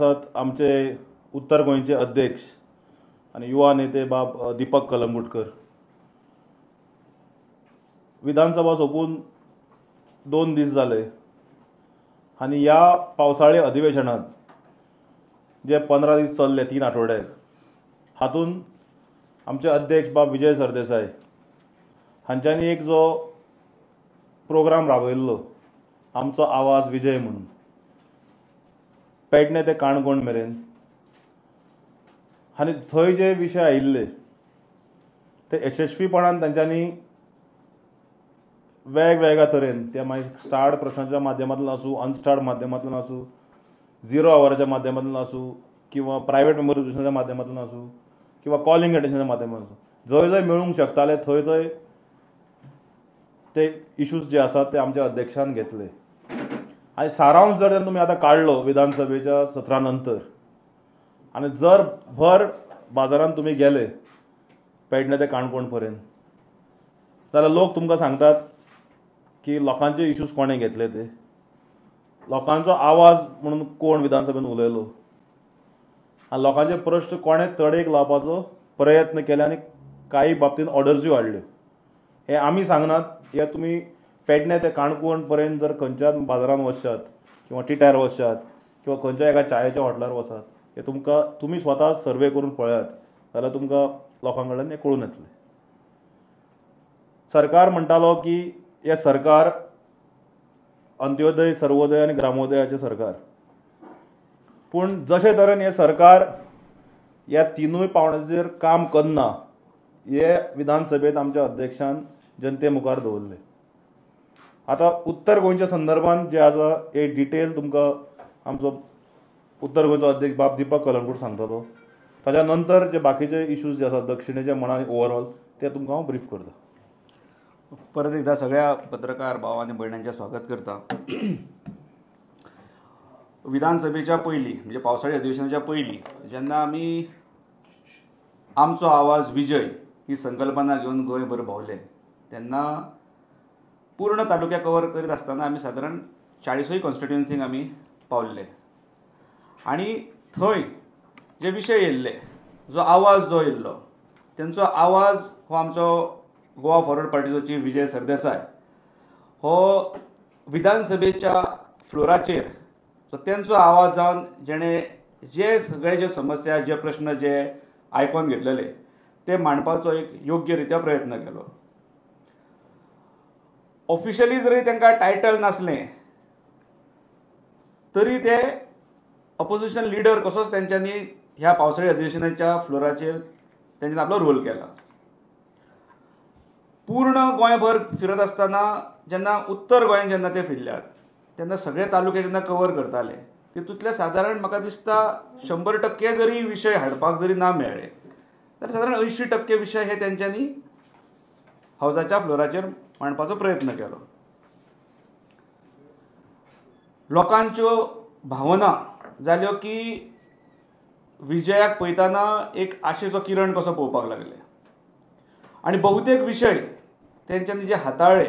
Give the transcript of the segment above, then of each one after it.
आसात आमचे उत्तर गोंयचे अध्यक्ष आनी युवा नेते बाब दीपक कलंगूटकर। विधानसभा सोंपून 2 दीस जाले आनी ह्या पावसाळी अधिवेशनात जे 15 दीस चल्ले 3 आठवडे हातून आमचे अध्यक्ष बाब विजय सरदेसाय हांच्यांनी एक जो प्रोग्राम राबयल्लो आमचो आवाज विजय म्हणून पेडणे ते काणकोण मेरेन आनी थंय जे विशय आयिल्ले ते यशस्वीपणान तांच्यांनी वेगवेगळ्या तरेन ते मागीर स्टार्ड प्रश्नाच्या माध्यमांतल्यान आसूं, अनस्टार्ड माध्यमांतल्यान आसूं, 0 आवराच्या माध्यमांतल्यान आसूं किंवा प्रायवेट मेंबर रेजोल्युशनाच्या माध्यमांतल्यान आसूं किंवा कॉलिंग अटेन्शनाच्या माध्यमांतल्यान आसूं, जंय जंय मेळूंक शकताले थंय थंय ते इशूज जे आसात ते आमच्या अध्यक्षान घेतले। आनी सारांश जर तुमी आतां काडलो विधानसभेच्या सत्रा नंतर आनी जर भर बाजारांत तुमी गेले पेडणे ते काणकोण पर्यंत जाल्यार लोक तुमकां सांगतात की लोकांचे इशूज कोणें घेतले, ते लोकांचो आवाज म्हणून कोण विधानसभेन उलयलो आनी लोकांचे प्रश्न कोणें तडेक लावपाचो प्रयत्न केले आनी कांय बाबतींत ऑर्डर्सूय हाडल्यो। हें आमी सांगनात, हे तुमी पेडणे ते काणकोण पर्यंत जर खंयच्याच बाजारांत वचशात किंवा टिट्यार वचशात किंवा खंयच्या एका चायेच्या हॉटेलार वचात, हे तुमकां तुमी स्वता सर्वे करून पळयात जाल्यार तुमकां लोकां कडल्यान हें कळून येतलें। सरकार म्हणटालो की हें सरकार अंत्योदय, सर्वोदय आनी ग्रामोदयाचें सरकार, पूण जशे तरेन हें सरकार ह्या 3 पावंड्याचेर काम करना हे विधानसभेंत आमच्या अध्यक्षान जनते मुखार दवरलें। आतां उत्तर गोंयच्या संदर्भात जे आसा हे डिटेल तुमकां आमचो उत्तर गोंयचो अध्यक्ष बाब दीपक कलंगूट सांगतलो। ताच्या नंतर जे बाकीचे इशूज जे आसात दक्षिणेचे म्हणा आनी ओवरऑल ते तुमकां हांव ब्रीफ करता। परत एकदा सगळ्या पत्रकार भाव आनी भयणांचें स्वागत करता। विधानसभेच्या पयलीं म्हणजे पावसाळी अधिवेशनाच्या पयलीं जेन्ना आमी आमचो आवाज विजय ही संकल्पना घेवन गोंयभर भोंवले तेन्ना पूर्ण तालुक्या कवर करीत आसतना आमी सादारण 40 कॉन्स्टिट्युएन्सींक आमी पावल्ले आनी थंय जे विशय येयल्ले, जो आवाज जो येयल्लो तेंचो आवाज हो आमचो गोवा फॉरवर्ड पार्टीचो चीफ विजय सरदेसाय हो विधानसभेच्या फ्लोराचेर सो तेंचो आवाज जावन जेणे जे सगळे जे समस्या जे प्रश्न जे आयकोन घेतलेले ते मांडपाचो एक योग्य रित्या प्रयत्न केलो। ऑफिशियली जरी तांकां टायटल नासलें तरी ते अपोजिशन लिडर कसोच तेंच्यांनी ह्या पावसाळी अधिवेशनाच्या फ्लोराचेर तेंच्यांनी आपलो रोल केला। पूर्ण गोंयभर फिरत आसतना जेन्ना उत्तर गोंयांत जेन्ना ते फिरल्यात तेन्ना सगळे तालुके जेन्ना कवर करताले तितूंतले सादारण म्हाका दिसता 100% जरी विशय हाडपाक जरी ना मेळ्ळे तर सादारण 80% विशय हे तेंच्यांनी हावजाच्या फ्लोराचेर मांडपाचो प्रयत्न केलो। लोकांच्यो भावना जाल्यो की विजयाक पळयतना एक आशेचो किरण कसो पळोवपाक लागले आनी बहुतेक विशय तेंच्यांनी जे हाताळ्ळे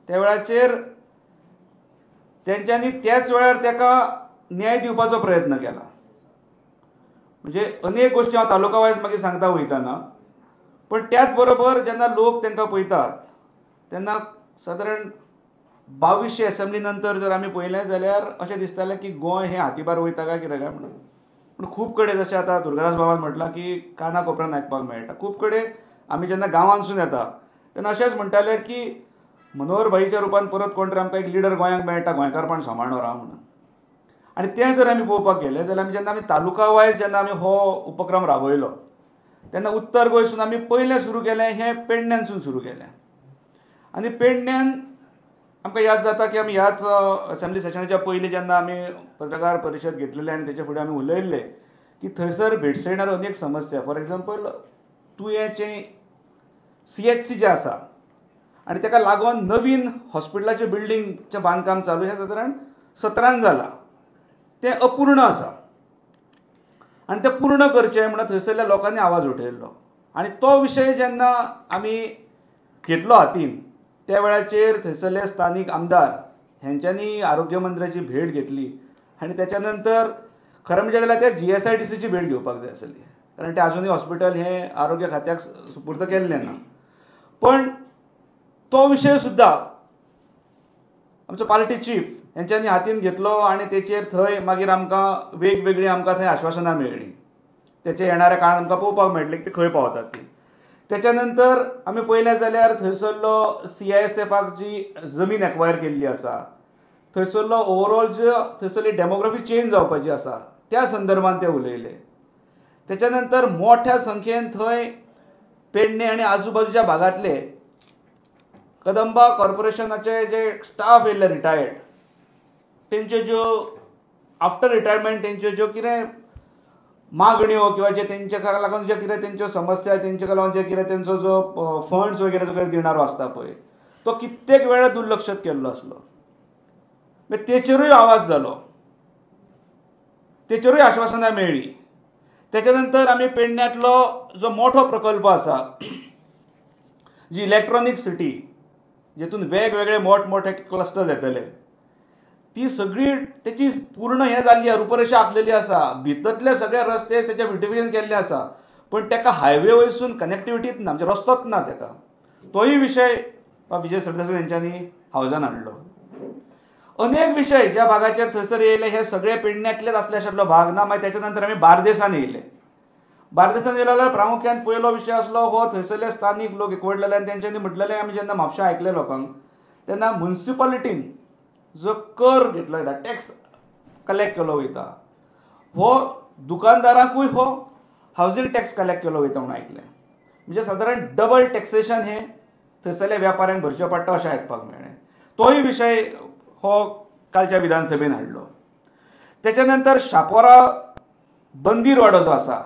त्या वेळाचेर तेंच्यांनी त्याच वेळार ताका न्याय दिवपाचो प्रयत्न केला। म्हणजे अनेक गोश्टी हांव तालुका वायज मागीर सांगता वयतना, पण त्याच बरोबर जेन्ना लोक तांकां पळयतात तेन्ना सादारण 22 एसेंब्ली नंतर जर आमी पळयलें जाल्यार अशें दिसतालें की गोंय हें हातीभार वयता काय कितें काय म्हणून। पूण खूब कडेन जशें आतां दुर्गादास बाबान म्हटलां की काना कोपऱ्यान आयकपाक मेळटा, खूब कडेन आमी जेन्ना गांवांतसून येता तेन्ना अशेंच म्हणटाले की मनोहर भाईच्या रुपान परत कोण तरी आमकां एक लिडर गोंयांक मेळटा, गोंयकारपण सांबाळणार आहा म्हणून। आनी तें जर आमी पळोवपाक गेले जाल्यार आमी जेन्ना आमी तालुका वायज जेन्ना आमी हो उपक्रम राबयलो तेन्ना उत्तर गोंयसून आमी पयलें सुरू केलें हें पेडण्यानसून सुरू केलें आनी पेडण्यान आमकां याद जाता की आमी ह्याच असेंब्ली सेशनाच्या पयलीं जेन्ना आमी पत्रकार परिशद घेतलेले आनी तेच्या फुडें आमी उलयल्ले की थंयसर भेडसायणाऱ्यो अनेक समस्या, फॉर एग्जाम्पल तुयेंचें CHC जें आसा आनी ताका लागून नवीन हॉस्पिटलाचें बिल्डींगचें बांदकाम चालू हें सादारण 17 जालां, तें अपूर्ण आसा आनी तें पूर्ण करचें म्हणून थंयसरल्या लोकांनी आवाज उठयल्लो आनी तो विशय जेन्ना आमी घेतलो हातीन त्या वेळाचेर थंयसरले स्थानीक आमदार हेंच्यांनी आरोग्य मंत्र्याची भेट घेतली आनी त्याच्या नंतर खरें म्हणजे जाल्यार ते GSIDCची भेट घेवपाक जाय आसली, कारण ते आजुनूय हॉस्पिटल हें आरोग्य खात्याक सुपूर्द केल्लें ना. पण तो विशय सुद्दां आमचो पार्टी चीफ हेंच्यांनी हातीन घेतलो आनी तेचेर थंय मागीर आमकां वेगवेगळीं आमकां थंय आश्वासनां मेळ्ळीं. तेचे येणाऱ्या काळान आमकां पळोवपाक मेळटलें की ते खंय पावतात ती. त्याच्या नंतर आमी पळयलें जाल्यार थंयसरलो CISFाक जी जमीन एक्वायर केल्ली आसा, थंयसरलो ओवरऑल जे थंयसरली डेमोग्राफी चेंज जावपाची आसा त्या संदर्भान ते उलयले. त्याच्या नंतर मोठ्या संख्येन थंय पेडणे आनी आजूबाजूच्या भागांतले कदंबा कॉर्पोरेशनाचे जे स्टाफ येयल्ले रिटायर्ड, तेंच्यो ज्यो आफ्टर रिटायरमेंट तेंच्यो ज्यो कितें मागण्यो किंवा जे तेंच्या लागून जे कितें तेंच्यो समस्या, तेंच्या लागून जे कितें तेंचो जो फंड्स वगैरे जो दिणारो आसता पळय तो कित्येक वेळा दुर्लक्षत केल्लो आसलो. तेचेरूय आवाज जालो, तेचेरूय आश्वासनां मेळ्ळीं. त्याच्या नंतर आमी पेडण्यांतलो जो मोठो प्रकल्प आसा जी इलेक्ट्रॉनीक सिटी, जेतून वेगवेगळे मोठमोठे क्लस्टर्स येतले, ती सगळी तेची पूर्ण हें जाल्ली आसा, रुपरेशा आखलेली आसा, भितरले सगळे रस्ते तेचे ब्युटिफिकेशन केल्ले आसा, पण तेका हायवे वयसून कनेक्टिविटीच ना, म्हणजे रस्तोच ना तेका. तोय विशय विजय सरदेसाय हेंच्यांनी हावजान हाडलो. अनेक विशय ज्या भागाचेर थंयसर येयले हे सगळे पेडण्यांतलेच आसले अशातलो भाग ना. मागीर त्याच्या नंतर आमी बार्देसान येयले. बार्देसान येयले जाल्यार प्रामुख्यान पयलो विशय आसलो हो थंयसरले स्थानीक लोक एकवटलेले आनी तेंच्यांनी म्हटलेले, आमी जेन्ना म्हापशा आयकले लोकांक तेन्ना मुन्सिपालिटीन जो कर घेतलो वयता, टॅक्स कलेक्ट केलो वयता, हो दुकानदारांकूय हो हावजींग टॅक्स कलेक्ट केलो वयता म्हणून आयकलें. म्हणजे सादारण डबल टॅक्सेशन हें थंयसरल्या व्यापाऱ्यांक भरचें पडटा अशें आयकपाक मेळ्ळें. तोय विशय हो कालच्या विधानसभेन हाडलो. त्याच्या नंतर शापोरा बंदीरवाडो जो आसा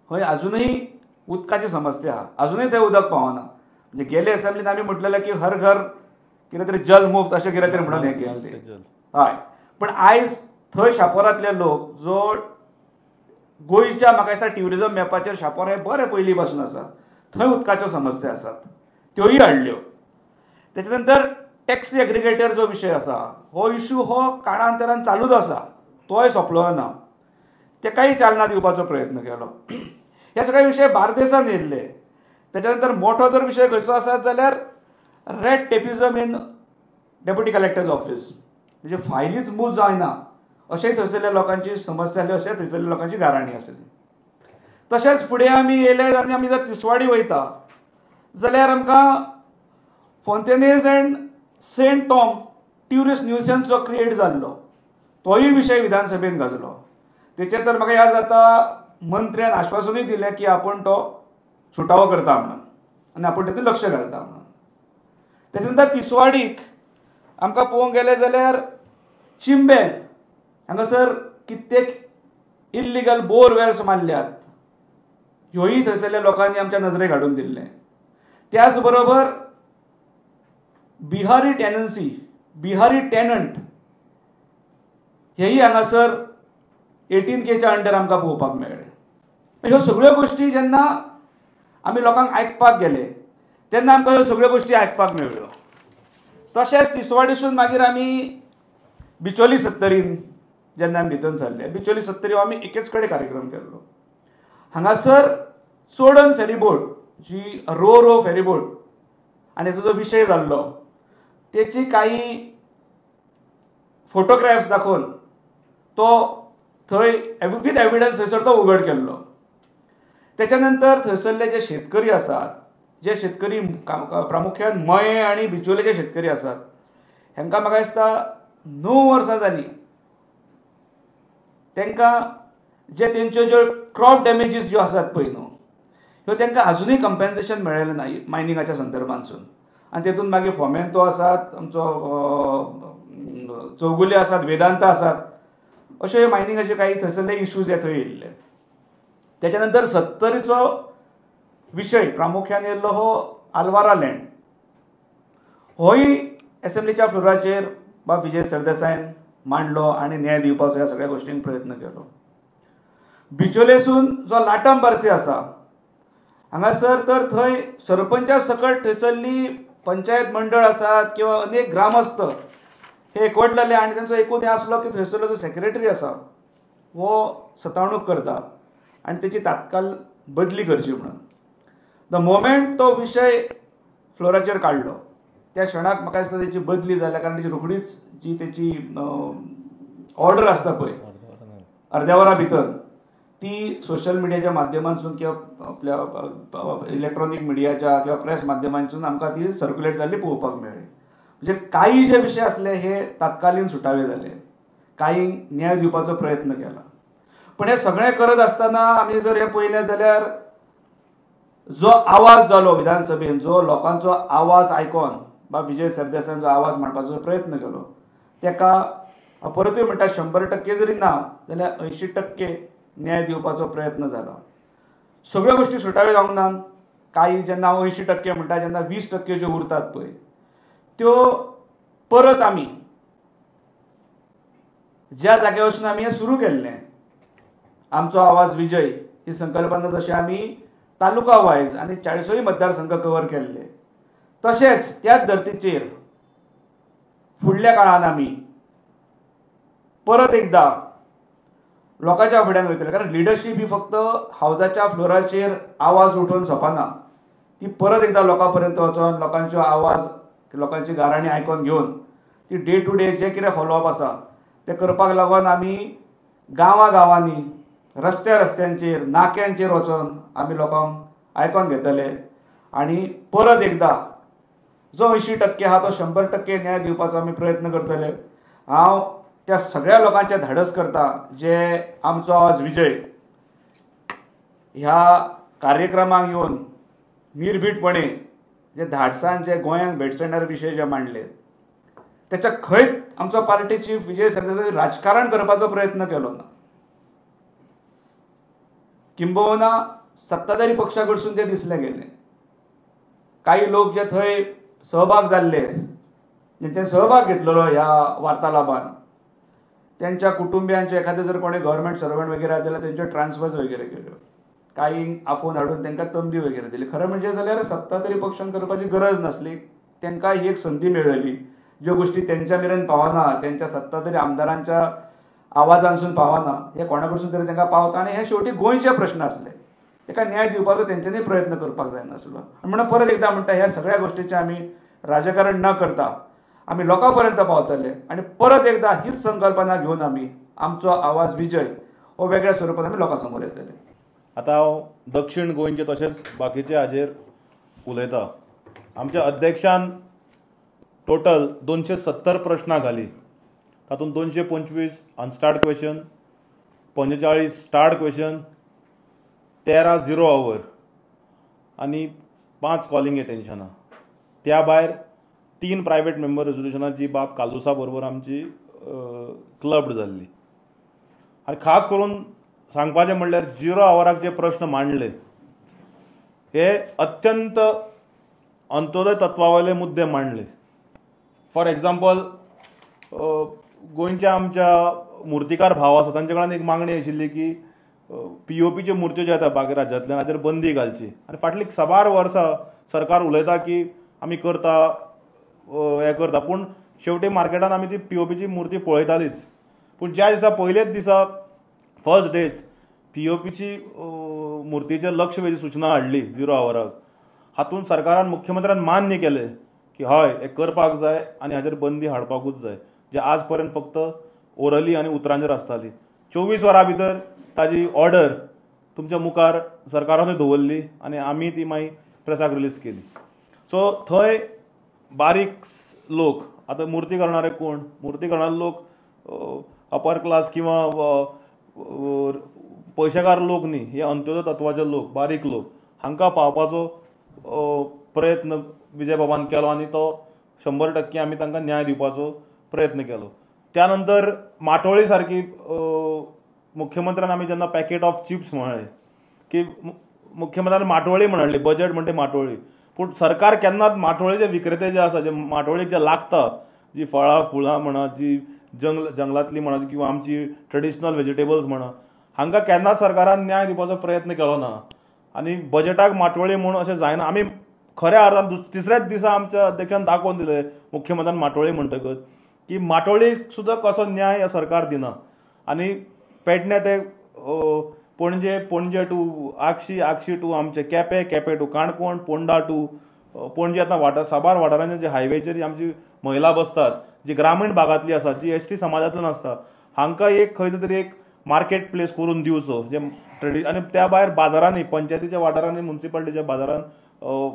हय अजूनही उदकाची समस्या आहा, अजूनही थंय उदक पावना. म्हणजे गेले असेंब्लीन आमी म्हटलेलें की हर घर कितें तरी जल मुफ्त अशें कितें तरी म्हणून हें केलें, हय, पण आयज थंय शापोरांतले लोक जो गोंयच्या म्हाका दिसता ट्युरिजम मॅपाचेर शापोर हें बरें पयलीं पासून आसा, थंय उदकाच्यो समस्या आसात त्योय हाडल्यो. तेच्या नंतर टॅक्सी एग्रिगेटर जो विशय आसा हो इशू हो काळांतरान चालूच आसा, तोय सोंपलो ना, तेकाय चालना दिवपाचो प्रयत्न केलो. हे सगळे विशय बार्देसान येयल्ले. तेच्या नंतर मोठो जर विशय खंयचो आसा जाल्यार red tapism in deputy collector's office, म्हणजे फायलीच मूव जायना अशेंय थंयसरल्या लोकांची समस्या आसली, अशें थंयसरल्या लोकांची गाराणी आसली. तशेंच फुडें आमी येयले आनी आमी जर तिसवाडी वयता जाल्यार आमकां Fontainhas and Saint Thom tourist nuisance जो क्रिएट जाल्लो तोय विशय विधानसभेन गाजलो. तेचेर तर म्हाका याद जाता मंत्र्यान आश्वासनूय दिलें की आपूण तो सुटावो करता म्हणून आनी आपूण तेतून लक्ष घालता म्हणून. तेच्या नंतर तिसवाडीक आमकां पळोवंक गेलें जाल्यार चिंबेल हांगासर कित्येक इल्लिगल बोरवेल्स मारल्यात, ह्योय थंयसरल्या लोकांनी आमच्या नजरेक हाडून दिल्लें. त्याच बरोबर बिहारी टेनन्सी, बिहारी टेनंट हेय हांगासर 18Kच्या अंडर आमकां पळोवपाक मेळ्ळें. ह्यो सगळ्यो गोश्टी जेन्ना आमी लोकांक आयकपाक गेले तेन्ना आमकां ह्यो सगळ्यो गोश्टी आयकपाक मेळ्ळ्यो. तशेंच तिसवाडीसून मागीर आमी बिचोली सत्तरीन जेन्ना आमी भितर सरले, बिचोली सत्तरी हो आमी एकेच कडेन कार्यक्रम केल्लो. हांगासर चोडण फेरीबोट जी रो रो फेरीबोट आनी हेचो जो विशय जाल्लो तेची काही फोटोग्राफ्स दाखोवन तो थंय विथ एविडन्स थंयसर तो उगड केल्लो. त्याच्या नंतर थंयसरले जे शेतकरी आसात, जे शेतकरी प्रामुख्यान मये आनी बिचोलेचे शेतकरी आसात, हेंकां म्हाका दिसता 9 वर्सां जालीं तांकां जे तेंच्यो ज्यो क्रॉप डॅमेजीस ज्यो आसात पळय न्हू ह्यो तांकां आजुनूय कंपेन्सेशन मेळ्ळेलें ना मायनिंगाच्या संदर्भांतसून. आनी तेतून मागीर फोमेंतो आसात, आमचो चौगुले आसात, वेदांता आसात, अशे मायनिंगाचे काही थंयसरले इश्यूज हे थंय येयल्ले. त्याच्या नंतर सत्तरीचो विशय प्रामुख्यान येयल्लो हो आलवारा लँड, होय एसेंब्लीच्या फ्लोराचेर बाब विजय सरदेसायन मांडलो आनी न्याय दिवपाचो ह्या सगळ्या गोश्टींक प्रयत्न केलो. बिचोलेसून जो लाटम बार्से आसा हांगासर तर थंय सरपंचा सकट थंयसरली पंचायत मंडळ आसात किंवा अनेक ग्रामस्थ हे एकवटलेले आनी तेंचो एकूच हें आसलो की थंयसरलो जो सेक्रेटरी आसा हो सतावणूक करता आनी तेची तात्काळ बदली करची म्हणून. The moment तो विशय फ्लोराचेर काडलो त्या क्षणाक म्हाका दिसता तेची बदली जाल्या, कारण तेची रोखडीच जी तेची ऑर्डर आसता पळय अर्द्या वरा भितर ती सोशल मिडियाच्या माध्यमांतसून किंवा आपल्या इलेक्ट्रॉनीक मिडियाच्या किंवा प्रेस माध्यमांतसून आमकां ती सर्क्युलेट जाल्ली पळोवपाक मेळ्ळी. म्हणजे काही जे विशय आसले हे तात्कालीन सुटावे जाले, काही न्याय दिवपाचो प्रयत्न केला. पण हे सगळें करत आसतना आमी जर हें पळयलें जाल्यार जो आवाज जालो विधानसभेन, जो लोकांचो आवाज आयकोन बा विजय सरदेसायांचो आवाज मांडपाचो प्रयत्न केलो तेका परतूय म्हणटा 100% जरी ना जाल्यार 80% न्याय दिवपाचो प्रयत्न जाला. सगळ्यो गोश्टी सुटाव्यो जावंक ना, काही जेन्ना हांव 80% म्हणटा जेन्ना 20% ज्यो उरतात पळय त्यो परत आमी ज्या जाग्या वचून आमी हें सुरू केल्लें आमचो आवाज विजय ही संकल्पना जशी आमी तालुका वायज आनी 40 मतदारसंघ कवर केल्ले तशेंच त्याच धर्तीचेर फुडल्या काळान आमी परत एकदा लोकांच्या फुड्यान वयतले. कारण लिडरशीप ही फक्त हावजाच्या फ्लोराचेर आवाज उठोवन सोंपना, ती परत एकदा लोकां पर्यंत वचोन लोकांचो आवाज लोकांची गाराणी आयकोन घेवन ती डे टू डे जे कितें फॉलोअप आसा ते करपाक लागून आमी गांवां गांवांनी रस्त्या रस्त्यांचेर नाक्यांचेर वचोन आमी लोकांक आयकोन घेतले आनी परत एकदा जो 80% आहा तो 100% न्याय दिवपाचो आमी प्रयत्न करतले. हांव त्या सगळ्या लोकांचें धाडस करता जे आमचो आवाज विजय ह्या कार्यक्रमाक येवन निर्भीडपणे जे धाडसान जे गोंयांक भेटसणारे विशय जे मांडले त्याच्या खंयच आमचो पार्टी चीफ विजय सरदेसाय राजकारण करपाचो प्रयत्न केलो ना, किंबहुना सत्ताधारी पक्षा कडसून ते दिसले गेले. काही लोक जे थंय सहभाग जाल्ले जेंच्यानी सहभाग घेतलेलो ह्या वार्तालापान त्यांच्या कुटुंबियांचे एखादे जर कोणी गव्हर्मेंट सर्वंट वगैरे जाल्यार तेंच्यो ट्रान्सफर्स वगैरे केल्यो, काही आफोवन हाडून तांकां तंबी वगैरे दिली. खरें म्हणजे जाल्यार सत्ताधारी पक्षान करपाची गरज नासली, तांकां ही एक संदी मेळ्ळी. ज्यो गोश्टी तेंच्या मेरेन पावना, तेंच्या सत्ताधारी आमदारांच्या आवाजांसून पावना, हे कोणा कडसून तरी तांकां पावता आनी हे शेवटी गोंयचे प्रश्न आसले ताका न्याय दिवपाचो तेंच्यांनी प्रयत्न करपाक जायनासलो. म्हणून परत एकदा म्हणटा ह्या सगळ्या गोश्टीचें आमी राजकारण न करता आमी लोकां पर्यंत पावतले आनी परत एकदा हीच संकल्पना घेवन आमी आमचो आवाज विजय हो वेगळ्या स्वरुपान आमी लोकां समोर येतले. आतां हांव दक्षिण गोंयचे तशेंच बाकीचे हाजेर उलयता. आमच्या अध्यक्षान टोटल 270 प्रश्नां घाली, तातूंत 225 unstarred question, 45 starred question, 13 zero our आनी 5 कॉलिंग एटेन्शनां. त्या भायर 3 प्रायवेट मेंबर रेजोल्युशनां जी बाब कालुसा बरोबर आमची क्लब्ड जाल्ली. आनी खास करून सांगपाचें म्हणल्यार झिरो आवराक जे प्रश्न मांडले हे अत्यंत अंत्योदय तत्वावयले मुद्दे मांडले. फॉर एग्जाम्पल गोंयच्या आमच्या मुर्तीकार भाव आसा तांचे कडल्यान एक मागणी आशिल्ली की पीओपीच्यो मुर्त्यो ज्यो येता बाकी राज्यांतल्यान हाचेर बंदी घालची. आनी फाटलीं साबार वर्सां सरकार उलयता की आमी करता हें करता, पूण शेवटी मार्केटान आमी ती पीओपीची मुर्ती पळयतालीच. पूण ज्या दिसा पयलेच दिसा फर्स्ट डेज पीओपीची मुर्तीचेर लक्ष वेधी सूचना हाडली झिरो आवराक, हातूंत सरकारान मुख्यमंत्र्यान मान्य केलें की हय हें करपाक जाय आनी हाचेर बंदी हाडपाकूच जाय, जे आज पर्यंत फक्त ओरली आनी उतरांचेर आसताली. 24 वरां भितर ताजी ऑर्डर तुमच्या मुखार सरकारानूय दवरली आनी आमी ती मागीर प्रेसाक रिलीज केली. सो थंय बारीक लोक, आतां मुर्ती करणारे कोण, मुर्ती करणारे लोक अपर क्लास किंवा पयशेकार लोक न्ही, हे अंत्योदय तत्वाचे लोक, बारीक लोक, हांकां पावपाचो प्रयत्न विजय बाबान केलो आनी तो 100% आमी तांकां न्याय दिवपाचो प्रयत्न केलो. त्या नंतर माटोळी सारकी मुख्यमंत्र्यान आमी जेन्ना पॅकेट ऑफ चिप्स म्हळें की मुख्यमंत्र्यान माटोळी म्हणली, बजेट म्हणटे माटोळी, पूण सरकार केन्नाच माटोळीचे विक्रेते जे आसा, जे माटोळीक जे लागता, जी फळां फुलां म्हणा, जी जंगलांतली म्हणा किंवा आमची ट्रेडिशनल वेजिटेबल्स म्हणा, हांकां केन्नाच सरकारान न्याय दिवपाचो प्रयत्न केलो ना. आनी बजेटाक माटोळी म्हूण अशें जायना. आमी खऱ्या अर्थान तिसऱ्याच दिसा आमच्या अध्यक्षान दाखोवन दिलें मुख्यमंत्र्यान माटोळी म्हणटकच की माटोळी सुद्दां कसो न्याय सरकार दिना. आनी पेडणे ते पणजे, पणजे टू आगशी, आगशी टू आमचे केपें, केपें टू काणकोण, पोंडा टू पणजे. आतां वाठार साबार वाठारांचे जे हायवेचेर आमची महिला बसतात, जी ग्रामीण भागांतली आसात, जी एस टी समाजांतल्यान आसता, हांकां एक खंय तरी एक मार्केट प्लेस करून दिवचो जे ट्रेडि. आनी त्या भायर बाजारांनी, पंचायतीच्या वाठारांनी, मुन्सिपालिटीच्या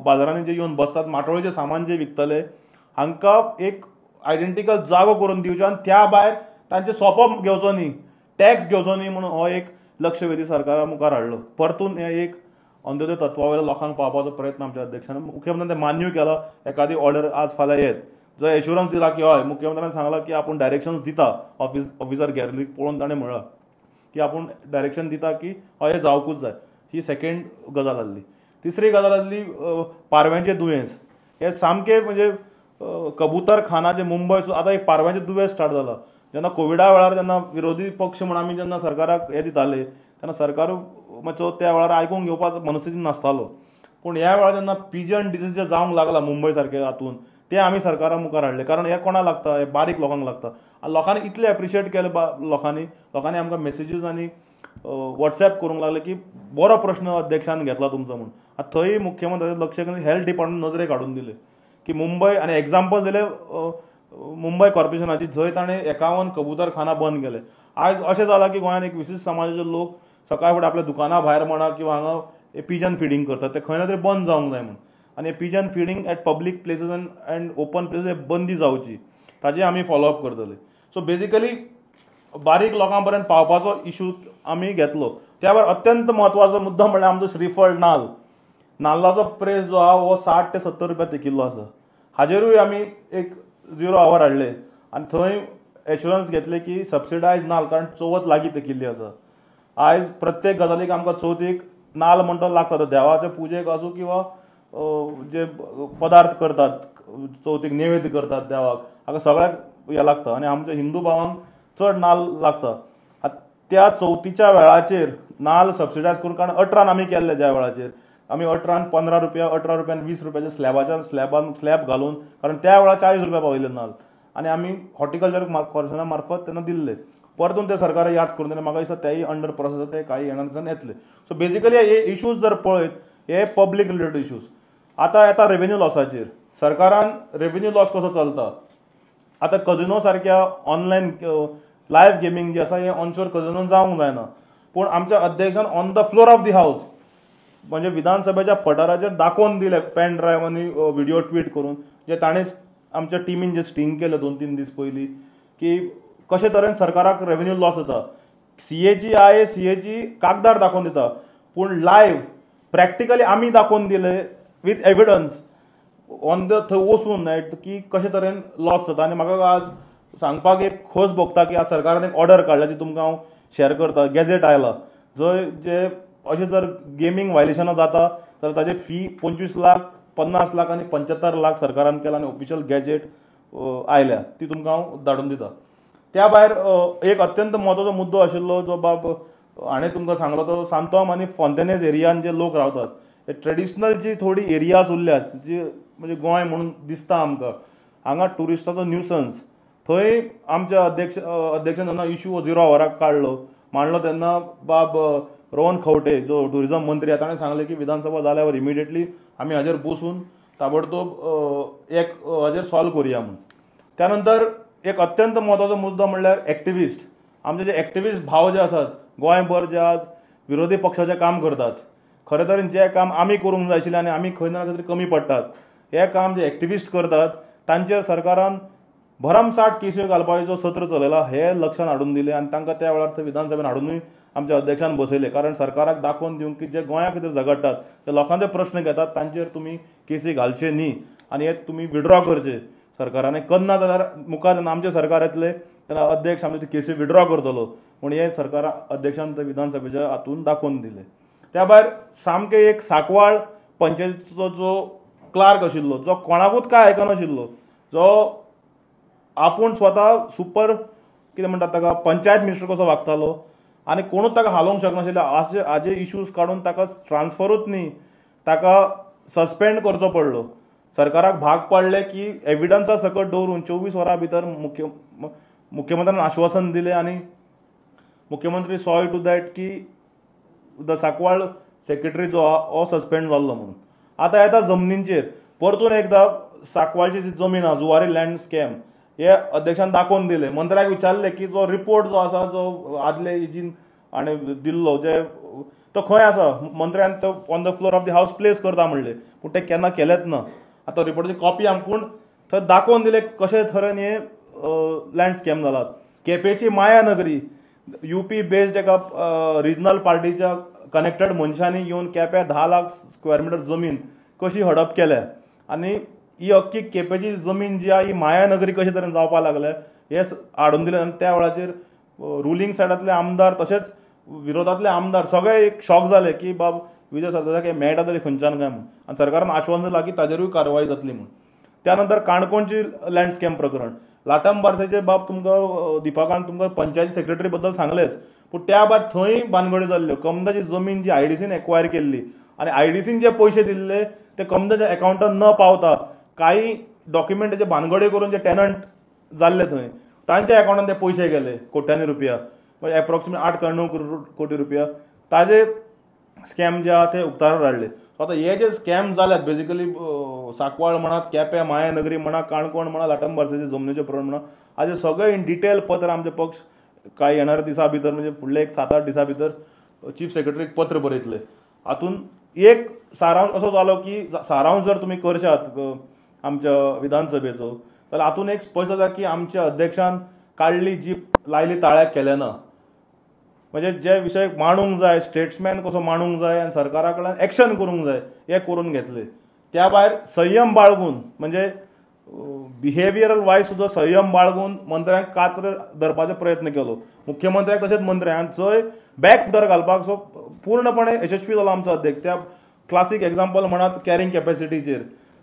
बाजारांनी जे येवन बसतात माटोळीचें सामान जे विकतले हांकां एक आयडेंटिकल जागो करून दिवचो आनी त्या भायर तांचे सोपो घेवचो न्ही, टॅक्स घेवचो न्ही म्हणून हो एक लक्षवेधी सरकारा मुखार हाडलो. परतून हे एक अंत्योदय तत्वा वयल्या लोकांक पावपाचो प्रयत्न आमच्या अध्यक्षान, मुख्यमंत्र्यान ते मान्यूय केला. एखादी ऑर्डर आज फाल्यां येत जो एश्युरन्स दिला की हय, मुख्यमंत्र्यान सांगला की आपूण डायरेक्शन्स दिता, ऑफिसर गॅलरीक पळोवन ताणें म्हळां की आपूण डायरेक्शन दिता की हय हें जावकूच जाय. ही सेकेंड गजाल आसली. तिसरी गजाल आसली पारव्यांचें दुयेंस. हें सामकें म्हणजे कबूतर खाना जे मुंबय आतां एक पारव्यांचें दुयेंस स्टार्ट जाला. जेन्ना कोविडा वेळार जेन्ना विरोधी पक्ष म्हूण आमी जेन्ना सरकाराक हें दिताले तेन्ना सरकार मातसो त्या वेळार आयकूंक घेवपाक मनस्थिती नासतालो. पूण ह्या वेळार जेन्ना पिजन डिजीज जे जावंक लागला मुंबय सारके हातून, ते आमी सरकारा मुखार हाडले. कारण हें कोणाक लागता, हें बारीक लोकांक लागता. आनी लोकांनी इतलें एप्रिशिएट केलें, लोकांनी आमकां मेसेजीस आनी वॉट्सएप करूंक लागले की बरो प्रश्न अध्यक्षान घेतला तुमचो म्हूण. आतां थंय मुख्यमंत्र्याचें लक्ष हेल्थ डिपार्टमेंट नजरेक हाडून दिलें की मुंबय, आनी एग्जाम्पल दिलें मुंबय कॉर्पोरेशनाची, जंय ताणें 51 कबूतर खाना बंद केले. आयज अशें जालां की गोंयांत एक विशिश्ट समाजाचे लोक सकाळ फुडें आपल्या दुकाना भायर म्हणा किंवा हांगा पिजन फिडींग करतात, ते खंय ना तरी बंद जावंक जाय म्हूण. आनी pigeon feeding at public places and open places बंदी जावची, ताजे आमी फॉलोअप करतले. सो बेजिकली बारीक लोकां पर्यंत पावपाचो इशू आमी घेतलो. त्या भायर अत्यंत म्हत्वाचो मुद्दो म्हणल्यार आमचो श्रीफळ नाल्ल. नाल्लाचो प्रेस जो आहा हो 60 ते 70 रुपया तेकिल्लो आसा. हाजेरूय आमी एक 0 our हाडले आनी थंय एश्युरन्स घेतले की सबसिडायज नाल्ल, कारण चवथ लागीं तेकिल्ली आसा. आयज प्रत्येक गजालीक आमकां चवथीक नाल्ल म्हणटा लागता, तो देवाचे पुजेक आसूं किंवा जे पदार्थ करतात चवथीक नैवेद्य करतात देवाक, हाका सगळ्याक हें लागता. आनी आमच्या हिंदू भावांक चड नाल्ल लागता. त्या चवथीच्या वेळाचेर नाल्ल सबसिडायज करून, कारण 18 आमी केल्ले ज्या वेळाचेर आमी 18 15 रुपया, 18 रुपयान 20 रुपयाच्या स्लॅबान स्लॅब घालून, कारण त्या वेळार 40 रुपया पावयले नाल्ल, आनी आमी हॉर्टिकल्चर कॉर्पोरेशना मार्फत तेन्ना दिल्ले. परतून ते सरकार याद करून दिलें. म्हाका दिसता तेय अंडर प्रोसेस, ते कांय येणार दिसान येतले. सो बेजिकली हे इशूज जर पळयत हे पब्लीक रिलेटेड इशूज. आतां येता रेवेन्यू लॉसाचेर. सरकारान रेवेन्यू लॉस कसो चलता, आतां कजिनो सारक्या ऑनलायन लायव्ह गेमींग जे आसा हें ऑनशोर कजिनो जावंक जायना. पूण आमच्या अध्यक्षान on the floor of the house म्हणजे विधानसभेच्या पठाराचेर दाखोवन दिलें पेन ड्रायव्ह आनी व्हिडिओ ट्वीट करून, जे ताणें आमच्या टिमीन जे स्टिंग केलें 2-3 दीस पयलीं की कशे तरेन सरकाराक रेवेन्यू लॉस जाता. सीएजी I CAG कागदार दाखोवन दिता, पूण लायव्ह प्रॅक्टिकली आमी दाखोवन दिले विथ एविडन्स ऑन the थंय वचून की कशे तरेन लॉस जाता. आनी म्हाका आज सांगपाक एक खोस भोगता की आज सरकारान एक ऑर्डर काडल्या जी तुमकां हांव शेअर करता. गॅझेट आयला जंय जे अशें जर गेमींग व्हायलेशनां जाता जाल्यार ताजे फी 25 लाख, 50 लाख आनी 75 लाख सरकारान केला आनी ऑफिशियल गॅझेट आयल्या, ती तुमकां हांव धाडून दिता. त्या भायर एक अत्यंत म्हत्वाचो मुद्दो आशिल्लो जो बाब हाणें तुमकां सांगलो, तो सांतोम आनी फोंतेनेज एरियान जे लोक रावतात, हे ट्रेडिशनल जी थोडी एरियाज उरल्यात जी म्हणजे गोंय म्हणून दिसता आमकां, हांगा ट्युरिस्टाचो न्यूसन्स, थंय आमच्या अध्यक्षान जेन्ना इशू 0 आवराक काडलो मांडलो तेन्ना बाब रोहन खंवटे जो ट्युरिजम मंत्री आसा ताणें सांगलें की विधानसभा जाल्यावर इमिडिएटली आमी हाजेर बसून ताबडतोब एक हाजेर सॉल्व करुया म्हूण. त्यानंतर एक अत्यंत म्हत्वाचो मुद्दो म्हणल्यार एक्टिविस्ट. आमचे जे एक्टिविस्ट भाव जे आसात गोंयभर जे आज विरोधी पक्षाचें काम करतात, खरें तरेन जें काम आमी करूंक जाय आशिल्लें आनी आमी खंय ना खंय तरी कमी पडटात, हें काम जे एक्टिविस्ट करतात तांचेर सरकारान भरमसाठ केसी घालपाचो सत्र चलयला हें लक्षांत हाडून दिलें आनी तांकां त्या वेळार थंय विधानसभेन हाडुनूय आमच्या अध्यक्षान बसयले. कारण सरकाराक दाखोवन दिवंक की जे गोंया खातीर झगडटात, जे लोकांचे प्रश्न घेतात तांचेर तुमी केसी घालचे न्ही आनी हे तुमी विड्रॉ करचे. सरकारान करना जाल्यार मुखार जेन्ना आमचें सरकार येतलें तेन्ना अध्यक्ष आमचे केसी विड्रॉ करतलो म्हूण हें सरकार अध्यक्षान थंय विधानसभेच्या हातून दाखोवन दिलें. त्या भायर सामकें एक सांकवाळ पंचायतीचो जो क्लार्क आशिल्लो, जो कोणाकूच कांय आयकनाशिल्लो, जो आपूण स्वता सुपर कितें म्हणटात ताका पंचायत मिनिस्टर कसो वागतालो आनी कोणूच ताका हालोवंक शकनाशिल्ले, अशे हाजे इश्यूज काडून ताका ट्रान्सफरूच न्ही ताका सस्पेंड करचो पडलो. सरकाराक भाग पडलें की एविडन्सा सकट दवरून 24 वरां भितर मुख्यमंत्र्यान आश्वासन दिलें आनी मुख्यमंत्री सॉ टू that की the Sancoale secretary जो आहा हो सस्पेंड जाल्लो म्हणून. आतां येता जमनींचेर परतून एकदां सांकवाळची जी जमीन आहा जुवारी लँड स्कॅम हे अध्यक्षान दाखोवन दिले. मंत्र्याक विचारले की जो रिपोर्ट जो आसा जो आदले इजीन आनी दिल्लो जे तो खंय आसा. मंत्र्यान तो on the floor of the house place करता म्हणले पूण ते केन्ना केलेच ना. आतां रिपोर्टाची कॉपी आमकां थंय दाखोवन दिले कशे तरेन हे लँड स्कॅम जालात. केपेंची माया नगरी युपी बेस्ड एका रिजनल पार्टीच्या कनेक्टेड मनशांनी येवन केप्यां 10 लाख स्क्वेअर मिटर जमीन कशी हडप केल्या आनी ही अख्खी केपेंची जमीन जी आहा ही माया नगरी कशे तरेन जावपाक लागल्या हे हाडून दिलें. आनी त्या वेळाचेर रुलींग सायडांतले आमदार तशेंच विरोधांतले आमदार सगळे एक शॉक जाले की बाब विजय सरदेसाय मेळटा तरी खंयच्यान काय म्हणून. आनी सरकारान आश्वासन दिलां की ताजेरूय कारवाय जातली म्हणून. त्या नंतर काणकोणची लँड स्कॅम प्रकरण लाटंबार्सेचे बाब तुमकां दीपकान तुमकां पंचायत सेक्रेटरी बद्दल सांगलेच पूण त्या भायर थंय बानगड्यो जाल्ल्यो. कमदाची जमीन जी आयडीसीन एक्वायर केल्ली आनी आयडीसीन जे पयशे दिल्ले ते कमदाच्या एकावंटान न पावता काही डॉक्युमेंटाचे बानगड्यो करून जे टेनंट जाल्ले थंय तांच्या एकावंटान ते पयशे गेले कोट्यांनी रुपया, म्हणजे एप्रॉक्सिमेट 8 काय 9 कोटी रुपया ताजे स्कॅम जे आहा ते उक्ताडार हाडले. सो आतां हे जे स्कॅम जाल्यात बेजिकली सांकवाळ म्हणात, केपें मायानगरी म्हणा, काणकोण म्हणा, लाटंबार्सेचे जमनीचे प्रकरण म्हणा, हाजे सगळे इन डिटेल पत्र आमचे पक्ष कांय येणाऱ्या दिसा भितर म्हणजे फुडले एक 7-8 दिसां भितर चीफ सेक्रेटरीक पत्र बरयतले. हातून एक सारांश असो जालो की सारांश जर तुमी करशात आमच्या विधानसभेचो जाल्यार हातून एक स्पश्ट जाता की आमच्या अध्यक्षान काडली जीप लायली ताळ्याक केलें ना. म्हणजे जे विशय मांडूंक जाय स्टेट्समॅन कसो मांडूंक जाय आनी सरकारा कडल्यान एक्शन करूंक जाय हे करून घेतले. त्या भायर संयम बाळगून म्हणजे बिहेवियरल वायज सुद्दां संयम बाळगून मंत्र्यांक कात्र धरपाचो प्रयत्न केलो. मुख्यमंत्र्याक तशेंच मंत्र्यांक जंय बॅक फुटार घालपाक सो पूर्णपणे यशस्वी जालो आमचो अध्यक्ष. त्या क्लासीक एग्जाम्पल म्हणात कॅरिंग कॅपॅसिटीचेर,